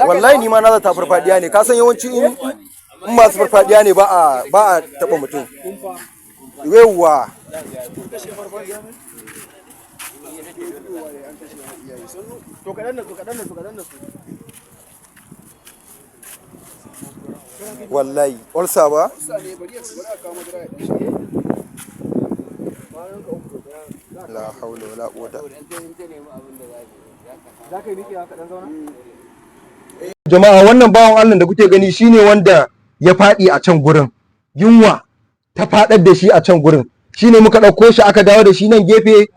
Wallahi ni ma na zata farfadiya ne. Ka san yawanci in masu farfadiya ne ba a taba mutum. Yawwa. To kaɗan da su, kaɗan da su, kaɗan da su. Wallahi ulcer ba. La haula wala quwwata. Za ka yi miƙewa kaɗan zauna? Jama'a, wannan bawan Allah da kuke gani shine wanda ya faɗi a can gurin. Yunwa ta faɗar da shi a can gurin. Shine muka ɗauko shi aka dawo da shi nan gefe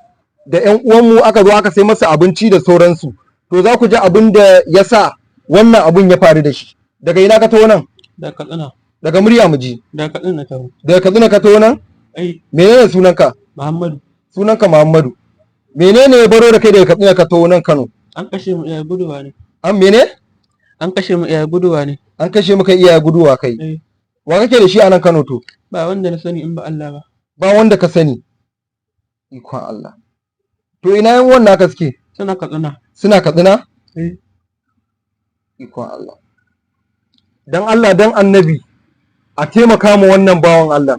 da ƴan uwanmu, aka zo aka sai masa abinci da sauransu. To za ku ji abin da ya sa wannan abun ya faru da shi. Daga ina ka taho nan? Da Katsina. Daga murya mu ji. Da Katsina na taho. Daga Katsina ka taho nan? Ai. Menene sunanka? Muhammadu. Sunanka Muhammadu. Menene ya baro da kai daga Katsina ka taho nan Kano? An kashe mu iyaye, guduwa ne. An mene? An kashe mu iyaye, guduwa ne. An kashe maka iyaye, guduwa kai? Eh. Wa kake da shi a nan Kano to? Ba wanda na sani in ba Allah ba. Ba wanda ka sani. Ikon Allah. To ina yan uwan naka suke? Suna Katsina. Suna Katsina? Eh. Ikon Allah. Dan Allah dan Annabi a taimaka ma wannan bawan Allah.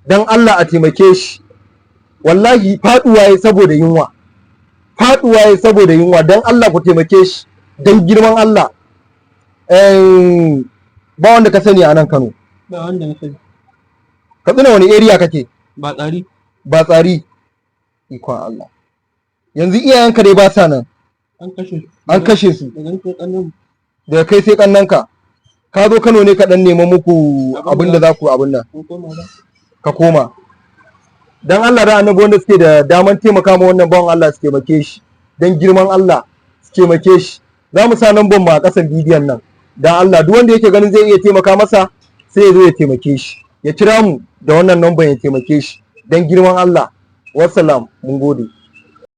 Dan Allah a taimake shi. Wallahi faduwa yayi saboda yunwa. Faduwa yayi saboda yunwa. Dan Allah ku taimake shi. Dan girman Allah. Ba wanda ka sani a nan Kano? Ba wanda na sani. Katsina wani area kake? Ba tsari. Ba tsari. Ikon Allah. Yanzu iyayenka dai ba sa nan? An kashe su. An kashe su? Daga nufin ƙannan. Daga kai sai kannanka. Ka zo Kano ne ka dan nema muku abin da za ku abin nan. An koma ba. Ka koma. Dan Allah da Annabi, wanda suke da daman taimaka ma wannan bawan Allah su taimake shi. Dan girman Allah su taimake shi. Za mu sa namban mu a ƙasan bidiyon nan. Dan Allah duk wanda yake ganin zai iya taimaka masa sai ya zo ya taimake shi. Ya kira mu da wannan namban ya taimake shi. Dan girman Allah. Wassalam, mun gode.